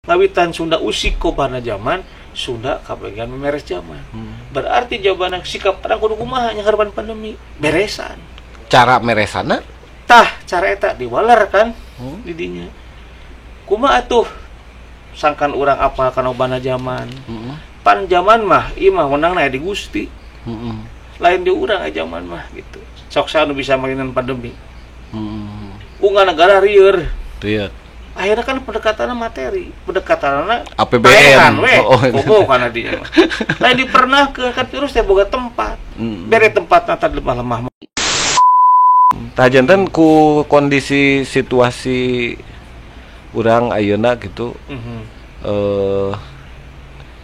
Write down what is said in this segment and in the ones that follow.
Ngawitan Sunda usik kobana zaman, Sunda kabagian memeres zaman. Berarti jawabanna sikap urang kudu kumaha harapan pandemi beresan. Cara meresana? Tah, cara eta diwaler kan didinya. Kumaha atuh sangkan urang apal kana obana zaman. Pan zaman mah ieu mah wenangna di Gusti. Lain di urang zaman mah gitu. Sok saha nu bisa mainan pandemi. Unggal negara rieur. Rieur. Akhirnya kan pendekatannya materi, pendekatannya APBN, we, kobo kana dinya mah. Lain dipernahkeun kan virus teh boga tempat. Bere tempatna tadi lemah-lemah. Tah janten ku kondisi situasi urang ayeuna gitu.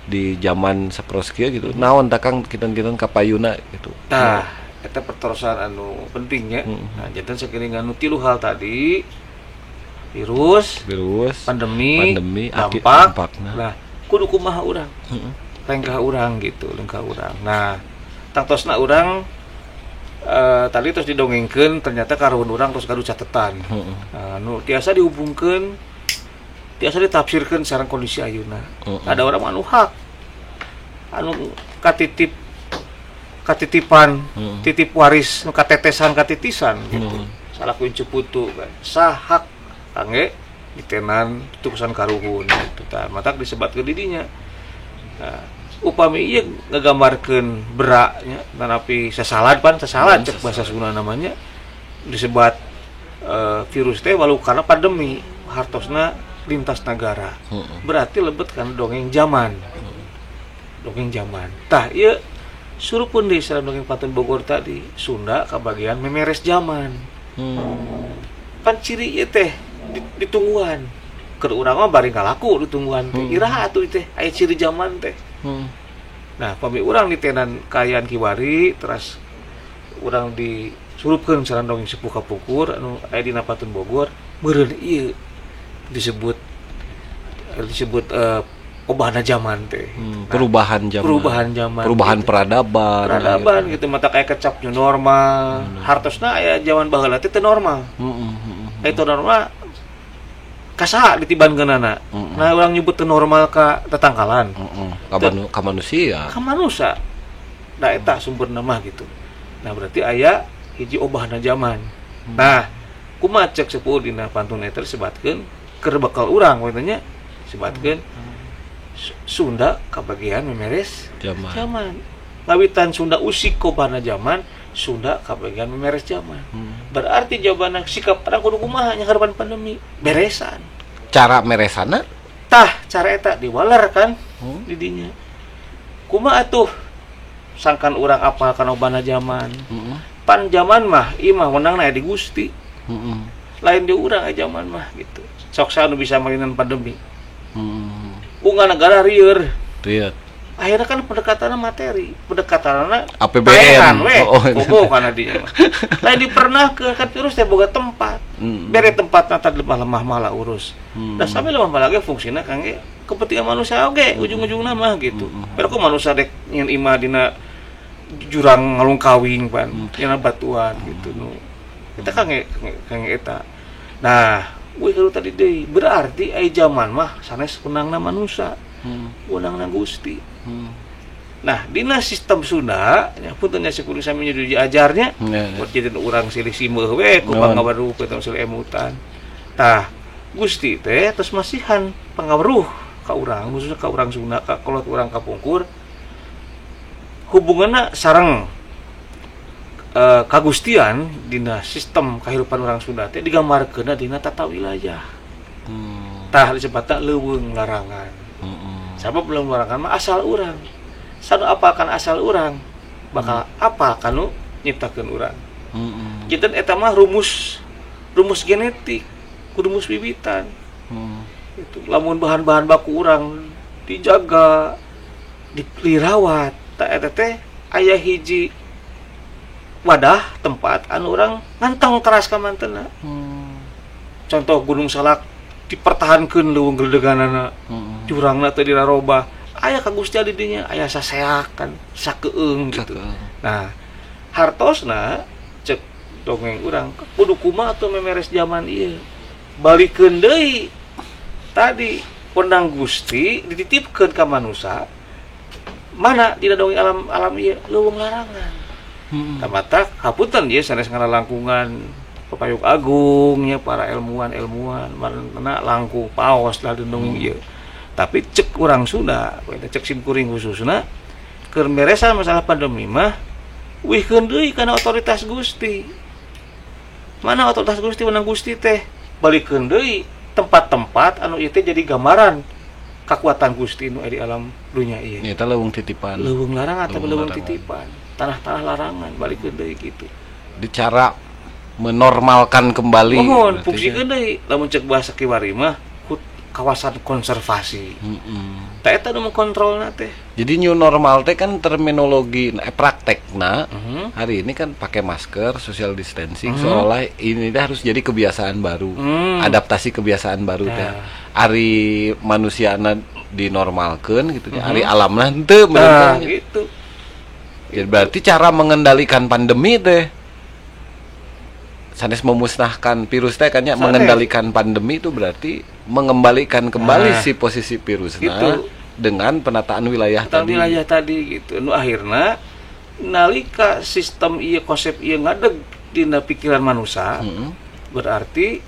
Di zaman sapertos kieu gitu. Naon tah Kang kinten-kinten kapayuna gitu. Tah, eta perterusan anu pentingnya. Nah, janten sakieu anu tilu hal tadi. Virus, pandemi, dampak. Nah, kudu kumaha urang. Lengkah urang gitu, lengkah urang. Nah, tangtosna urang tadi terus didongengkeun ternyata karuhun urang terus gaduh catetan. Nu tiasa dihubungkeun, tiasa ditafsirkeun sareng kondisi ayeuna. Ada orang anu hak anu katitip katitipan, titip waris, nu katetesan katitisan gitu. Salah kunci putu kan. Sah hak kangge ditenan tukusan karuhun gitu tah matak disebatkeun di dinya. Nah, upami ieu ngagambarkeun beraknya tanapi sasalad pan sasalad cek bahasa Sunda namanya disebat virus teh walau karena pandemi hartosna lintas negara. Berarti lebet kan dongeng zaman. Dongeng zaman. Tah ieu surupun di sareng dongeng Pantun Bogor tadi Sunda kabagian memeres zaman. Pan ciri ieu teh ditungguan. Keur urang mah bari ngalaku ditungguan teh. Iraha atuh teh aya ciri zaman teh. Nah, pami urang ditenan kaayaan kiwari teras urang disurupkeun sareng dongeng sepuh kapungkur anu aya dina Pantun Bogor meureun ieu disebut obahna zaman teh. Nah, perubahan zaman. Perubahan zaman. Perubahan gitu. Peradaban. Peradaban gitu mata kayak kecap new normal. Hartosna aya zaman baheula teh teu normal. Itu normal kasaha ditibankeunana. Nah, urang nyebut teu normal ka tetangkalan. Ka manusia. Ka manusia. Da eta sumberna mah gitu. Nah, berarti aya hiji obahna zaman. Nah, kumaha cek sepuh dina pantun eta disebatkeun keur bekal urang we nya disebatkeun Sunda kabagian memeres zaman. Ngawitan Sunda usik kobana zaman, Sunda kabagian memeres zaman. Berarti jawabanna sikap urang kudu kumaha harapan pandemi beresan. Cara meresana? Tah, cara eta diwaler kan didinya. Kumaha atuh sangkan urang apal kana obana zaman. Pan zaman mah ieu mah wenangna di Gusti. Lain di urang zaman mah gitu. Sok saha nu bisa mainan pandemi. Unggal negara rieur. Rieur. Akhirnya kan pendekatannya materi, pendekatannya APBN, we, kobo kana dinya mah. Lain dipernahkeun kan virus teh boga tempat. Bere tempatna tadi lemah-lemah malah urus. Da sampe lemah malah ge fungsina kangge kepentingan manusia oge ujung-ujungna mah gitu. Pero ku manusia dek nyeun imah dina jurang ngalungkawing pan, dina batuan gitu nu. Eta kangge kangge eta. Nah, wih kalau tadi deui berarti ai zaman mah sanes wenangna manusia. Wenangna Gusti. Nah, dina sistem Sunda nya punten nya sakudu sami diajarnya, buat jadi urang silih simeuh we ku pangaweruh ku silih emutan. Tah, Gusti teh terus masihan pangaweruh ka urang, khususnya ka urang Sunda, ka kolot urang kapungkur. Hubunganna sareng kagustian dina sistem kehidupan orang Sunda teh digambarkeunna dina tata wilayah. Tah disebutna leuweung larangan. Sabab leuweung larangan mah asal urang. Sanu apalkan asal urang, bakal apal kanu nyiptakeun urang. Janten eta mah rumus genetik, rumus wiwitan. Itu lamun bahan-bahan baku urang dijaga, dirawat, tah eta teh aya hiji wadah tempat anu urang ngantong teras ka mantena. Contoh Gunung Salak dipertahankeun leuweung geledeganana, jurangna teu dirarobah, aya ka Gusti di dinya, aya saseak kan, sakeung gitu. Nah, hartosna cek dongeng urang kudu kumaha atuh memeres zaman ieu. Balikeun deui tadi Wenang Gusti dititipkeun ka manusa. Mana dina dongeng alam ieu leuweung larangan. Tamata hapunten ieu sanes ngalalangkungan Papayuk Agung nya para ilmuwan-ilmuwan mana langkung paos lah dongeng ieu. Tapi cek urang Sunda, cek simkuring khususna keur meresan masalah pandemi mah wihkeun deui kana otoritas Gusti. Mana otoritas Gusti wenang Gusti teh balikeun deui tempat-tempat anu ieu teh jadi gambaran kekuatan Gusti nu di alam dunia ieu. Eta leuweung titipan. Leuweung larangan atau leuweung titipan. Tanah-tanah larangan balikeun deui kitu. Di cara menormalkan kembali. Mohon fungsikeun deui lamun cek bahasa kiwari mah kawasan konservasi. Tah eta nu mengkontrolna teh. Jadi new normal teh kan terminologi praktekna hari ini kan pakai masker, social distancing, seolah ini teh harus jadi kebiasaan baru. Adaptasi kebiasaan baru teh. Ari manusiana dinormalkeun gitu nya, ari alamna henteu nah, gitu. Ya, berarti cara mengendalikan pandemi teh sanes memusnahkan virus teh kan nya, mengendalikan pandemi itu berarti mengembalikan kembali si posisi virusna gitu. Dengan penataan wilayah tadi. Wilayah tadi gitu. Nu akhirna nalika sistem ieu konsep ieu ngadeg dina pikiran manusia, berarti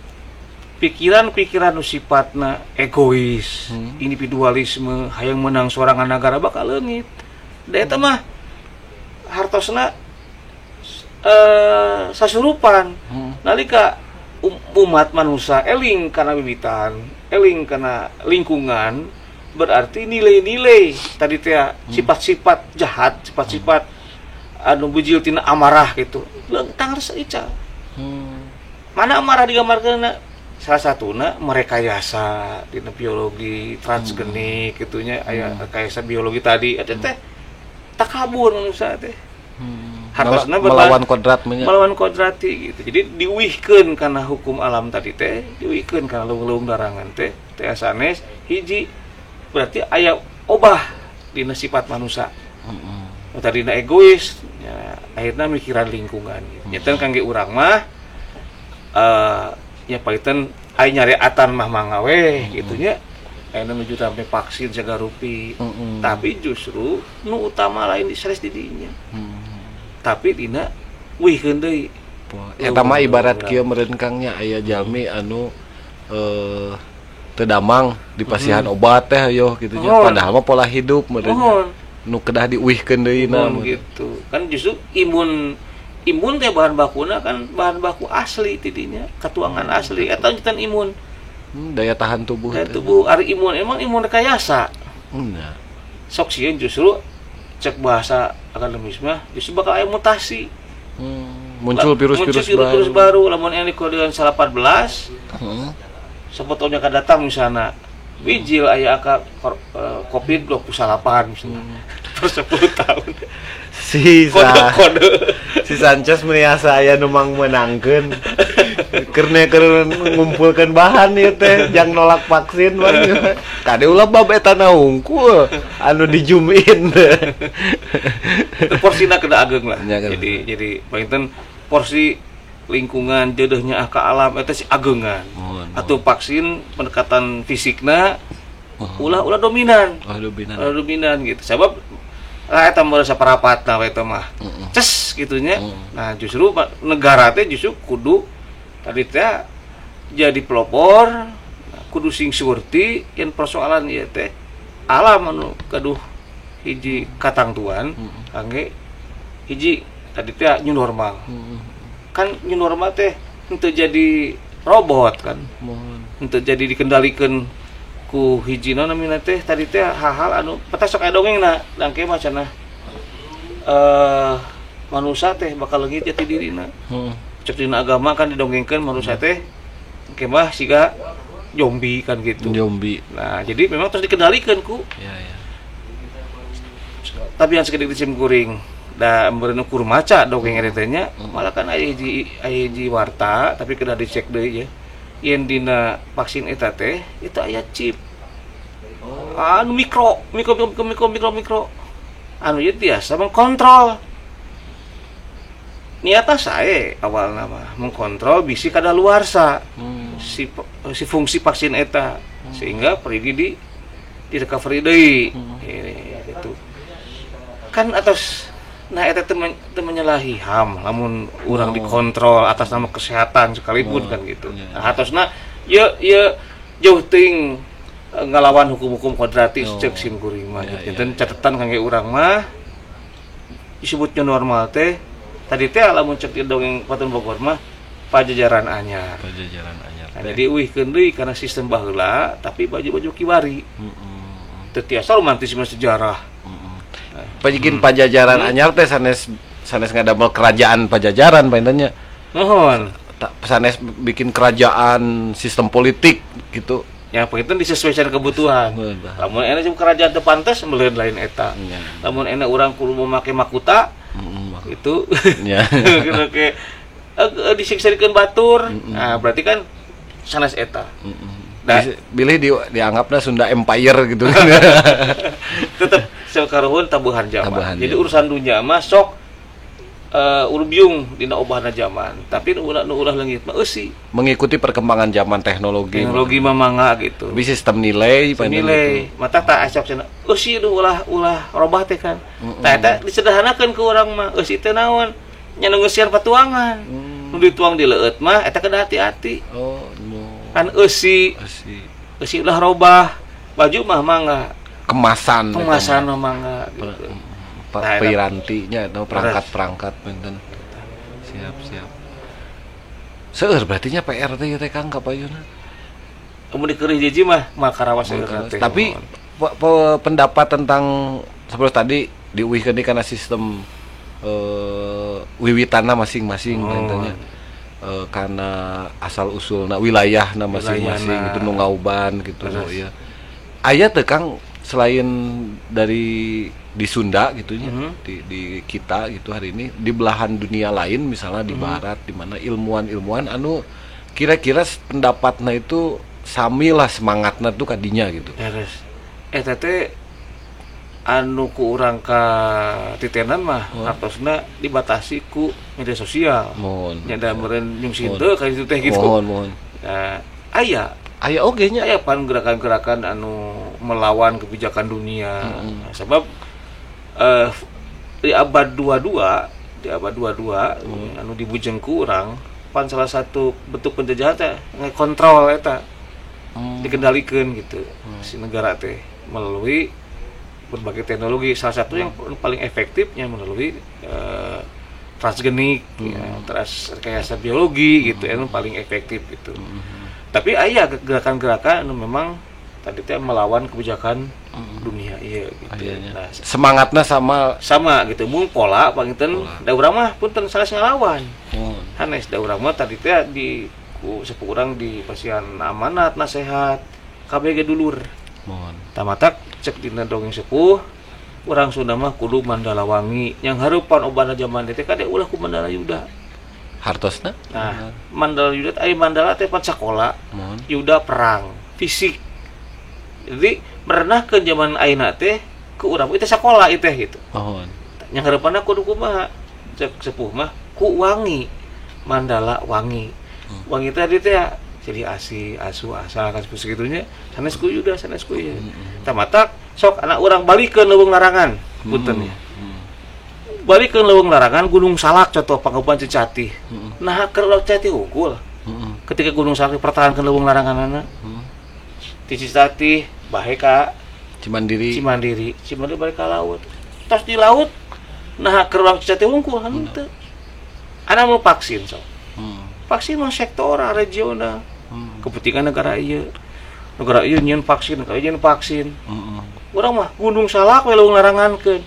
pikiran-pikiran nu sifatna egois, individualisme, hayang menang sorangan negara bakal leungit. Da eta mah hartosna sasurupan. Nalika umat manusia eling kana bibitan, eling kana lingkungan, berarti nilai-nilai tadi teh sifat-sifat jahat, sifat-sifat anu bujil tina amarah gitu. Leungtang geus ical. Mana amarah digambarkeun? Salah satuna merekayasa dina biologi transgenik gitunya aya rekayasa biologi tadi eta teh takabur manusia teh. Hartosna melawan kodrat, melawan kodrati gitu. Jadi diuihkeun kana hukum alam tadi teh, diuihkeun kana leuweung-leuweung larangan teh, teh sanes hiji berarti aya obah dina sifat manusia. Tadina egois, ya, akhirna mikiran lingkungan gitu. Nyaten kangge urang mah nya paiten aya nyareatan mah mangga we gitu nya. Ayeuna nuju sampai vaksin sagarupi. Tapi justru nu utama lain sanes di dinya. Tapi dina wihkeun deui. Eta mah ibarat kieu meureun Kang nya aya jalmi anu teu damang dipasihan obat teh ayo kitu nya. Padahal mah pola hidup meureun nu kedah diuihkeun deui na gitu. Kan justru imun teh bahan bakuna kan bahan baku asli tidinya, katuangan asli eta nyetan imun. Daya tahan tubuh. Daya tubuh ari imun emang imun rekayasa. Nah. Sok sieun justru cek bahasa akademis mah justru bakal aya mutasi. Muncul virus-virus baru. Lamun yang dikodean 18 sebetulnya akan datang misalnya bijil aya angka Covid 28 misalnya. Terus 10 tahun. Si si Sanchez meniasa aya nu mangmenangkeun. Keur ngumpulkeun bahan ieu teh jang nolak vaksin mah. Kade ulah bab eta na hungkul anu di zoom in. Porsina kena ageng lah. Ya, kan. Jadi panginten porsi lingkungan jodohnya ka alam eta si agengan. Atau vaksin pendekatan fisikna ulah dominan. Ulah dominan gitu. Sebab lah eta mah saparapatna we eta mah. Ces gitunya. Nah, justru negara teh justru kudu tadi teh jadi pelopor, kudu sing surti yen persoalan ieu teh alam anu gaduh hiji katangtuan kangge hiji tadi teh new normal. Kan new normal teh henteu jadi robot kan. Henteu jadi dikendalikeun ku hiji naon namina teh tadi teh hal-hal anu peta sok aya dongengna dangke mah cenah manusia teh bakal leungit jati dirina. Cek dina agama kan didongengkeun manusia teh engke mah siga zombie kan gitu. Zombie. Nah, jadi memang terus dikendalikeun ku. Ya, ya. Tapi yang sakedik di simkuring da meureun ukur maca dongeng eta nya malah kan aya hiji warta tapi kedah dicek deui ya. Yen dina vaksin eta teh itu aya chip. Anu mikro mikro mikro mikro mikro mikro. Anu ieu tiasa mengkontrol. Niatna sae awalna mah mengkontrol bisi kadaluarsa si fungsi vaksin eta. Sehingga pergi di recovery deui. Ini gitu. Kan atas nah eta teu menyalahi HAM lamun urang dikontrol atas nama kesehatan sekalipun kan gitu. Nah, atasna ye jauh ting ngalawan hukum-hukum kodratis cek sim kuring mah. Janten catatan kangge urang mah disebutnya normal teh tadi teh lamun cek di dongeng Patun Bogor mah pajajaran anyar. Pajajaran anyar. Nah, jadi uihkeun deui kana sistem baheula tapi baju-baju kiwari. Teu tiasa romantisme sejarah. Pajigin pajajaran anyar teh sanes ngadamel kerajaan pajajaran pantennya. Nuhun. Sanes bikin kerajaan sistem politik gitu. Yang penting disesuaikan kebutuhan. Lamun enak kerajaan teu pantes meuleun lain eta. Lamun enak urang kudu make makuta itu. Nya. Ke disiksakeun batur. Nah, berarti kan sanes eta. Nah, bilih dianggapnya Sunda Empire gitu. Tetep sekaruhun tabuhan zaman. Jadi urusan dunia mah sok urubiung dina obahna zaman. Tapi nu ulah leungit mah eusi. Mengikuti perkembangan zaman teknologi. Teknologi mah mangga gitu. Tapi sistem nilai, nilai. Mata tak acap cenah. Eusi nu ulah robah teh kan. Tah eta disederhanakeun ku urang mah. Eusi teh naon? Nya nu ngeusian patuangan. Nu dituang di leueut mah eta kedah hati-hati. Oh, no. Kan eusi ulah robah, baju mah mangga. Kemasan mah mangga gitu. Pirantinya atau perangkat-perangkat benten. Siap. Seueur berarti nya PR teh teh Kang kapayuna. Mun dikeurih hiji mah karawas seueur teh. Tapi pendapat tentang seperti tadi diuihkeun karena sistem wiwitana masing-masing bentennya. Karena asal usulna wilayahna masing-masing gitu nu ngauban gitu ya. Aya teh Kang selain dari di Sunda gitu nya, di kita gitu hari ini di belahan dunia lain misalnya di barat di mana ilmuwan-ilmuwan anu kira-kira pendapatna itu samilah semangatna tuh kadinya gitu. Terus eta teh anu ku urang ka titenan mah artosna dibatasi ku media sosial. Mohon. Nya da meureun nyungsin teu ka ditu teh gitu. Mohon. Nah, aya oge nya. Aya pan gerakan-gerakan anu melawan kebijakan dunia. Nah, sebab di abad 22, anu dibujeng ku urang pan salah satu bentuk penjajahan teh ngekontrol eta. Dikendalikeun gitu si negara teh melalui berbagai teknologi, salah satu yang paling efektifnya melalui transgenik, ya, rekayasa biologi gitu, yang paling efektif gitu. Tapi aya gerakan-gerakan memang tadi teh melawan kebijakan dunia iya gitu. Nah, semangatnya sama gitu, mung pola panginten da urang mah punten sanes ngalawan. Hanes da urang mah tadi teh di ku sepuh urang di pasian amanat nasihat KBG dulur. Tamatak cek dina dongeng sepuh urang Sunda mah kudu Mandala Wangi yang hareupan obana zaman teh kade ulah ku Mandala Yuda. Hartosna? Nah, Mandala Yuda aya mandala teh pan sakola. Yuda perang fisik. Jadi merenahkeun zaman ayeuna teh ke urang itu sakola ieu teh gitu. Yang hareupanna kudu kumaha? Cek sepuh mah ku wangi. Mandala Wangi. Wangi tadi teh jadi asi, asu, asa kan segitunya sanes ku Yuda, sanes ku ieu. Tamatak sok anak urang balikeun leuweung larangan punten nya. Balikeun leuweung larangan Gunung Salak contoh Pangeupan Cicatih. Nah keur Laut Cicatih unggul. Ketika Gunung Salak dipertahankeun leuweung laranganana. Ti Cicatih bae ka Cimandiri. Cimandiri balik ka laut. Tos di laut nah keur Laut Cicatih unggul kan teu. Anak mau vaksin sok. Vaksin mah sektoral regional. Kepentingan negara ieu. Negara ieu nyieun vaksin, negara ieu nyieun vaksin. Urang mah Gunung Salak we leuweung larangankeun.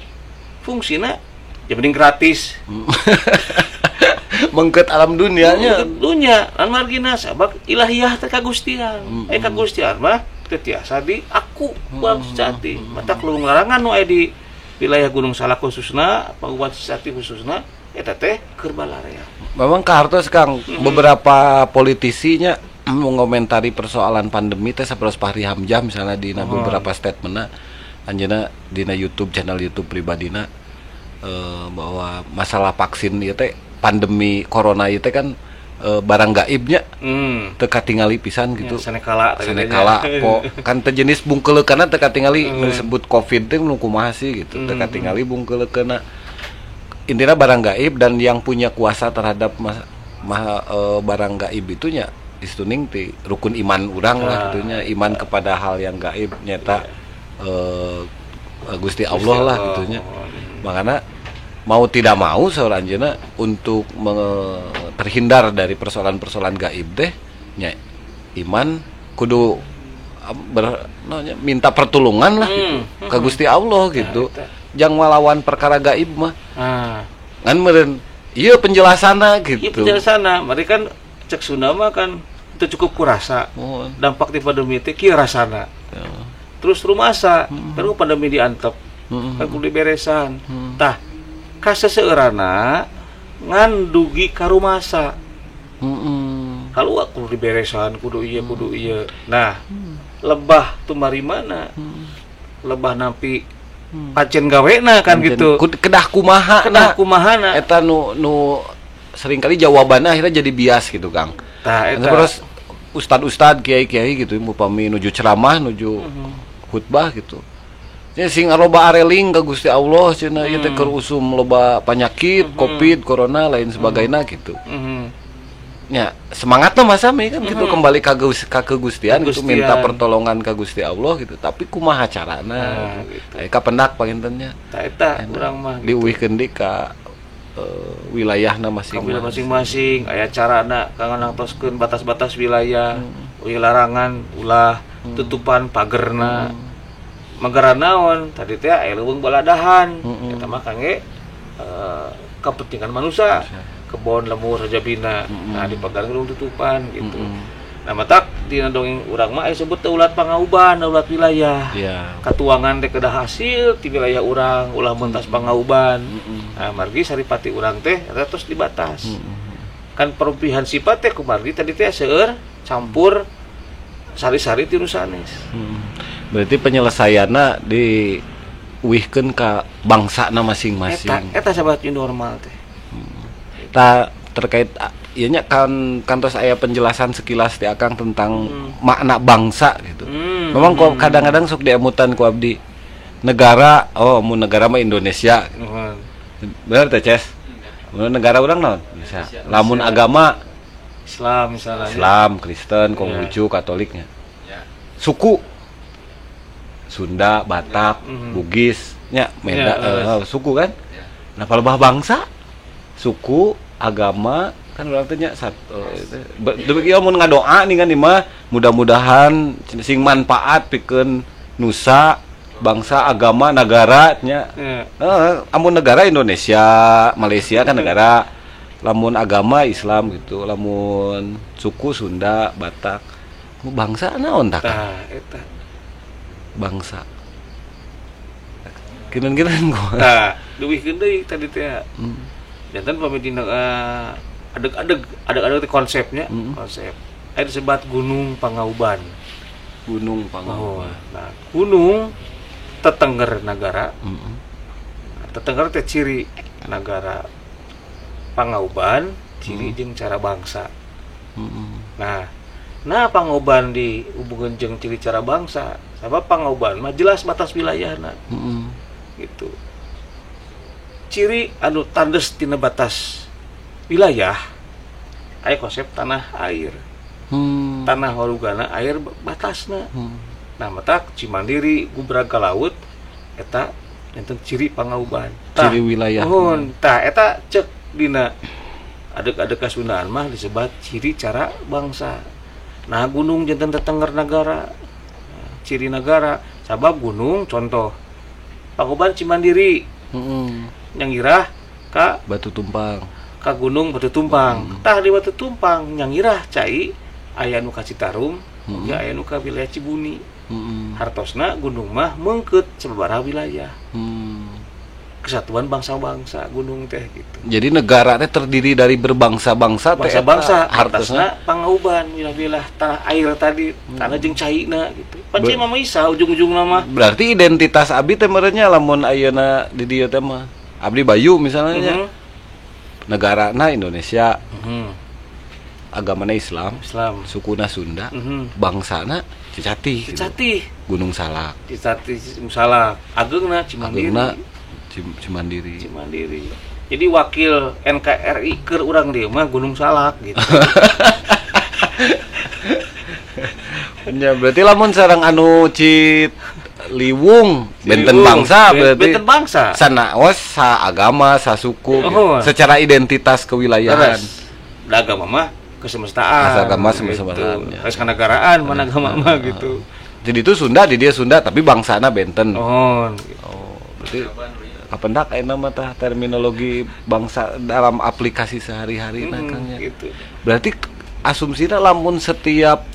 Fungsina ya mending gratis. Mengket alam dunianya. Mengket dunia, lan margina sabab ilahiyah teh kagustian. Kagustian mah teu tiasa di aku urang sejati. Matak leuweung larangan nu aya di wilayah Gunung Salak khususna, Paguban Cicatih khususna eta teh keur balarea. Memang kahartos Kang, beberapa politisinya mengomentari persoalan pandemi teh sapertos Fahri Hamzah misalnya dina beberapa statementna anjeunna dina YouTube channel YouTube pribadina bahwa masalah vaksin ieu teh pandemi corona ieu teh kan barang gaibnya. Teu katingali pisan gitu. Ya, sanekala tadi sanekala po kan teu jenis bungkeleukeunna teu katingali disebut Covid teh nu kumaha sih gitu. Teu katingali bungkeleukeunna. Intinya barang gaib dan yang punya kuasa terhadap barang gaib itu nya istuning ti rukun iman urang lah gitunya, iman kepada hal yang gaib nyata Gusti Allah lah gitunya. Makanya mau tidak mau seorang anjeunna untuk terhindar dari persoalan-persoalan gaib teh nya iman kudu minta pertolongan lah gitu ka Gusti Allah gitu. Jang ngalawan perkara gaib mah. Ngan meureun ieu penjelasanna gitu. Ieu penjelasanna, mari kan cek Sunda mah kan itu cukup kurasa. Dampak ti pandemi teh kieu rasana. Terus rumasa, kan pandemi diantep. Kan kudu diberesan. Tah kaseseurana ngan dugi ka rumasa. Kalau kudu diberesan, kudu ieu, kudu ieu. Nah, lebah tumarimana? Lebah nampi pancen gawena kan gitu. Kedah kumaha? Kedah kumahana. Eta nu seringkali jawabannya akhirnya jadi bias gitu, Kang. Tah eta. Terus ustad-ustad, kiai-kiai gitu upami nuju ceramah, nuju khutbah gitu. Nya sing loba areling ka Gusti Allah cenah ieu teh keur usum loba penyakit, Covid, corona lain sebagainya gitu. Nya semangatna mah sami kan gitu, kembali ka kegustian gitu, minta pertolongan ka Gusti Allah gitu. Tapi kumaha carana? Gitu. Kapendak pangintennya. Tah eta urang mah gitu. Diuihkeun deui ka wilayahna masing-masing. Masing-masing aya carana kanggo nangtoskeun batas-batas wilayah, uih larangan, ulah tutupan pagerna. Magara naon tadi teh aya leuweung baladahan. Eta mah kangge kepentingan manusia. Kebon lemur rajabina. Nah dipagar gedung tutupan gitu. Nah matak dina dongeng urang mah aya sebut teh ulat pangauban, ulat wilayah. Yeah. Katuangan teh kedah hasil ti wilayah urang, ulah mentas pangauban. Nah margi saripati urang teh eta terus dibatas. Kan perumpihan sifat teh kumargi tadi teh seueur campur sari-sari ti nu sanes. Berarti penyelesaianna diuihkeun ka bangsana masing-masing. Eta sahabat new normal teh. Ta terkait ieu nya kan kantos aya penjelasan sekilas ti Akang tentang makna bangsa gitu. Memang kok kadang-kadang sok diemutan ku abdi negara, oh mun negara mah Indonesia. Gitu. Bener teh, Ces? Mun negara urang naon? Bisa. Lamun agama Islam misalnya. Islam, Kristen, Konghucu, Katoliknya. Suku Sunda, Batak, Bugis, nya Meda, suku kan? Nah, kalau bah bangsa, suku, agama, kan urang teh nya satu. Ieu mun ngadoa nih kan mah mudah-mudahan sing manfaat pikeun nusa, bangsa, agama, negara nya. Amun negara Indonesia, Malaysia kan negara. Lamun agama Islam gitu, lamun suku Sunda, Batak. Bangsa naon tah? Tah, eta. Bangsa. Kinan-kinan gua. Tah, leuwihkeun deui tadi teh. Janten pami dina adeg-adeg teh konsepnya, konsep. Aya disebat Gunung Pangauban. Gunung Pangauban. Oh, nah, gunung tetengger nagara. Nah, tetengger teh ciri nagara. Pangauban ciri jeung cara bangsa. Nah Pangauban dihubungkeun jeung ciri cara bangsa. Sabab Pangauban mah jelas batas wilayahna. Gitu. Ciri anu tandes tina batas wilayah aya konsep tanah air. Tanah warugana air batasna. Nah matak Cimandiri gubrag ka laut eta enten ciri Pangauban. Ciri wilayah. Nuhun, tah eta cek dina adeg-adeg kasundaan mah disebat ciri cara bangsa. Nah gunung janten tetengger nagara, ciri nagara. Sabab gunung contoh Pangauban Cimandiri nyangirah ka Batu Tumpang, ka Gunung Batu Tumpang. Tah di Batu Tumpang nyangirah cai aya nu ka Citarum, oge aya nu ka wilayah Cibuni. Hartosna gunung mah meungkeut sababaraha wilayah. Kesatuan bangsa-bangsa gunung teh gitu. Jadi negara teh terdiri dari berbangsa-bangsa teh. Bangsa-bangsa hartosna Pangauban wilayah-wilayah tanah air tadi, tanah jeung caina gitu. Pan cai mah isa ujung-ujungna mah. Berarti identitas abdi teh meureunnya lamun ayeuna di dieu teh mah. Abdi Bayu misalnya. Negarana Indonesia. agamana Islam, sukuna Sunda, bangsana Cicatih. Cicatih. Gitu. Gunung Salak. Cicatih Salak. Ageungna Cimandiri. Ageungna Cimandiri. Cimandiri. Jadi wakil NKRI keur urang dieu mah Gunung Salak gitu. Ya berarti lamun sareng anu Ciliwung benten bangsa berarti. Benten bangsa. Sanaos sa agama, sa suku gitu. Secara identitas kewilayahan. Da agama mah kesemestaan. Agama semestaan. Gitu. Harus kenegaraan mana agama mah gitu. Jadi itu Sunda, di dia Sunda tapi bangsana benten. Oh, gitu. Oh, berarti kapendak ayeuna mah tah terminologi bangsa dalam aplikasi sehari-hari nah Kang nya. Gitu. Berarti asumsina lamun setiap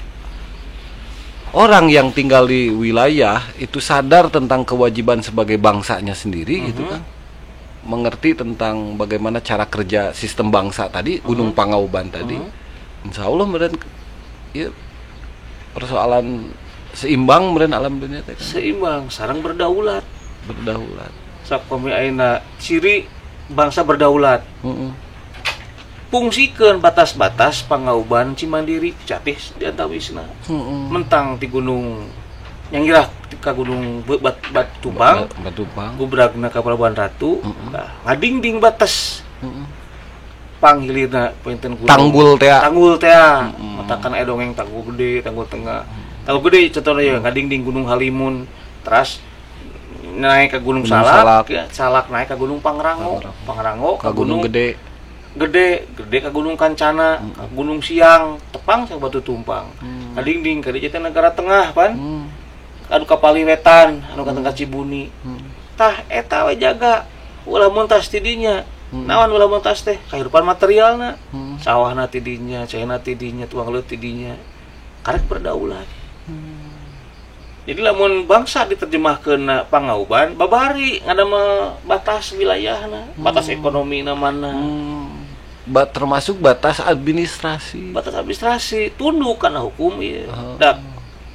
orang yang tinggal di wilayah itu sadar tentang kewajiban sebagai bangsanya sendiri gitu kan. Mengerti tentang bagaimana cara kerja sistem bangsa tadi, Gunung Pangauban tadi. Insya Allah meren ya, persoalan seimbang meren alam dunia teh kan. Seimbang, sareng berdaulat. Berdaulat. Sakomi ayeuna ciri bangsa berdaulat. Fungsikeun batas-batas Pangauban Cimandiri Cicatih di antawisna. Mentang ti gunung Nyangirah ka Gunung Batubang, Gubragna ka Pelabuhan Ratu, nah, ngadingding batas. Panghilirna punten gunung. Tanggul tea. Tanggul tea. Matakan aya dongeng tanggul gede, tanggul tengah. Tanggul gede contohna ya ngadingding Gunung Halimun, teras naik ke Gunung Salak, ya, Salak naik ke Gunung Pangrango, Pangrango ke Gunung Gede. Gede ke Gunung Kancana, ke Gunung Siang, tepang sa Batu Tumpang. Kadingding ka dieu teh negara tengah pan. Anu ka Paliwetan, anu ka tengah Cibuni. Tah eta we jaga ulah muntas ti dinya. Naon ulah muntas teh? Kahirupan materialna. Sawahna ti dinya, caina ti dinya, tuang leut ti dinya. Karek berdaulat. Jadi lamun bangsa diterjemahkeun Pangauban, babari ngadamel batas wilayahna, batas ekonomina mana. Termasuk batas administrasi. Batas administrasi tunduk kana hukum ieu. Da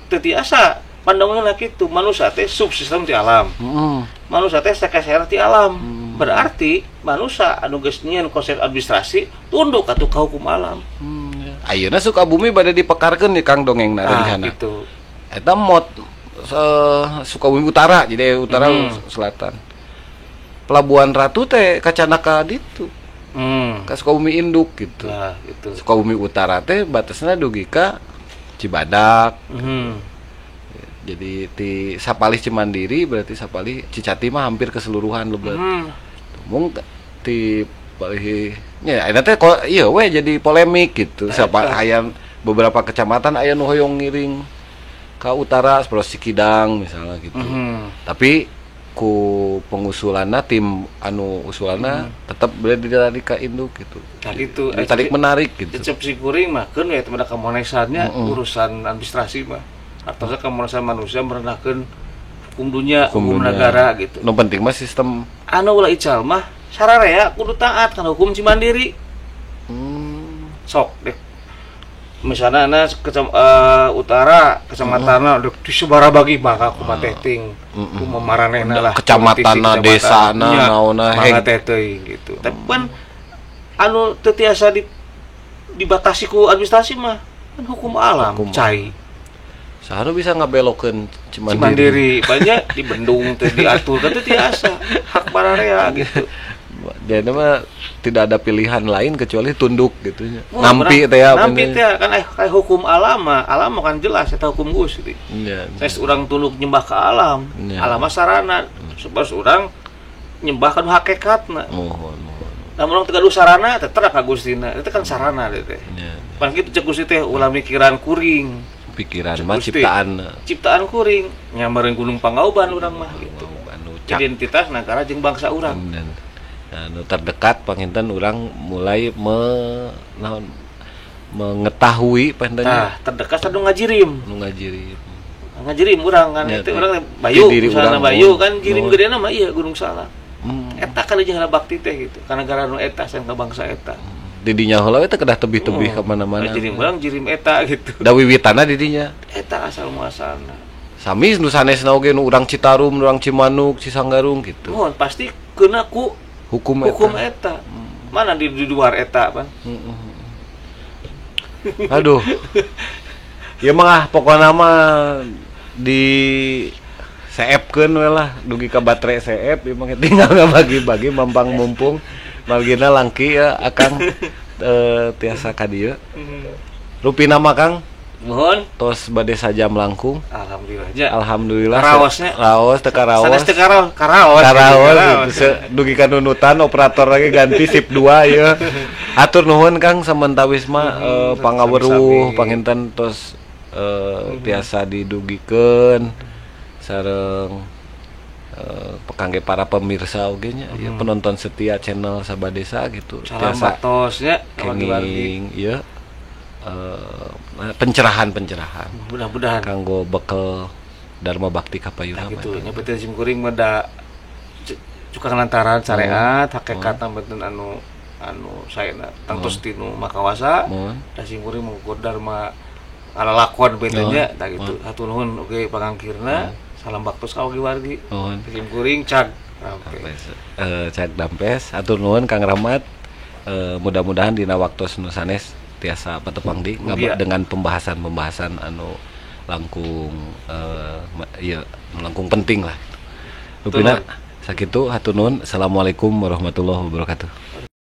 teu tiasa pandanganna kitu, manusia teh subsistem ti alam. Manusia teh sakeser ti alam. Berarti manusia anu geus nyieun konsep administrasi tunduk atuh ka hukum alam. Ayeuna Sukabumi bade dipekarkeun di Kang dongengna rencana. Gitu. Eta mot Sukabumi Utara, jadi utara selatan. Pelabuhan Ratu teh kacana ka ditu. Ka Sukabumi induk gitu. Nah, gitu. Sukabumi Utara teh batasna dugi ka Cibadak. Jadi di sapalih Cimandiri berarti sapalih Cicatih mah hampir keseluruhan lebet. Mung ti palih nya eta teh ieu we jadi polemik gitu. Sapa aya beberapa kecamatan aya nu hoyong ngiring ka utara seperti Cikidang misalnya gitu. Tapi ku pengusulanna tim anu usulanna tetap boleh ditarik ka induk gitu. Nah gitu. Ditarik menarik gitu. Cecep si kuring mah keun we teh kamonesannya urusan administrasi mah. Artosna kamonesan manusia merendahkeun hukum dunia, hukum negara gitu. Nu penting mah sistem anu ulah ical mah sararea kudu taat kana hukum Cimandiri. Sok deh. Misalnya ana utara kecamatanna dek disebarabagi maka kumaha teh ting kumaha lah kecamatanna desana naonna mangga teh teuing gitu. Tapi kan anu teu tiasa dibatasi ku administrasi mah kan hukum alam cai. Saha bisa ngabelokeun Cimandiri. Banyak dibendung teu diatur kan teu tiasa hak bararea gitu. Jadi mah tidak ada pilihan lain kecuali tunduk gitu nya. Nampi teh ya. Nampi teh kan kayak hukum alam mah, alam kan jelas eta hukum Gusti. Iya. Saya urang tunduk nyembah ke alam. Alam mah sarana. Sebab urang nyembah ka nu hakikatna. Mohon, mohon. Lamun urang teu gaduh sarana teh terang ka Gustina. Itu kan sarana teh. Pan kitu cek Gusti teh ulah mikiran kuring. Pikiran mah ciptaan. Ciptaan kuring. Nyambareun Gunung Pangauban urang mah gitu. Identitas negara jeung bangsa urang. Anu terdekat panginten urang mulai mengetahui panginten. Nah, terdekat anu ngajirim. Anu ngajirim. Ngajirim urang kan itu urang Bayu, misalna Bayu kan jirim gedena mah iya Gunung Salak. Eta kan jeung bakti teh gitu. Kana negara nu eta sareng ka bangsa eta. Didinya heula we teh kedah tebih-tebih ka mana-mana. Jirim urang jirim eta gitu. Da wiwitana didinya. Eta asal muasalna. Sami nu sanesna oge nu urang Citarum, urang Cimanuk, Cisanggarung gitu. Mohon pasti kena ku hukum eta. Mana di luar eta pan. Aduh. Ya mah pokokna mah di seepkeun we lah dugi ka baterai seep ieu mah tinggal ngabagi-bagi mampang mumpung margina langki ya akang tiasa ka dieu. Rupina mah Kang Mohon tos bade sajam langkung. Alhamdulillah nya. Alhamdulillah. Karaosnya. Raos teu karaos. Sanes teu karaos, karaos. Karaos gitu. Dugi ka nunutan operator lagi ganti sip 2 ieu. Hatur nuhun Kang samentawis mah pangaweruh panginten tos tiasa didugikeun sareng kangge para pemirsa oge nya ieu penonton setia channel Sabadesa gitu. Salam tiasa baktos nya kenging ieu pencerahan-pencerahan. Mudah-mudahan kanggo bekel Dharma Bakti kapayuna. Nah, gitu nyebutin sim kuring mah da cukang lantaran syariat hakikatna benten anu anu saena tangtos tinu makawasa. Da sim kuring mengukur dharma alalakon benten nya tah gitu. Hatur nuhun oge pangangkirna. Salam baktos ka wargi. Sim kuring cag rampes. Cag dampes. Hatur nuhun Kang Rahmat. Mudah-mudahan dina waktos nu sanes tiasa patepang di dengan pembahasan-pembahasan anu langkung ieu langkung penting lah. Rupina sakitu hatur nuhun. Assalamualaikum warahmatullahi wabarakatuh.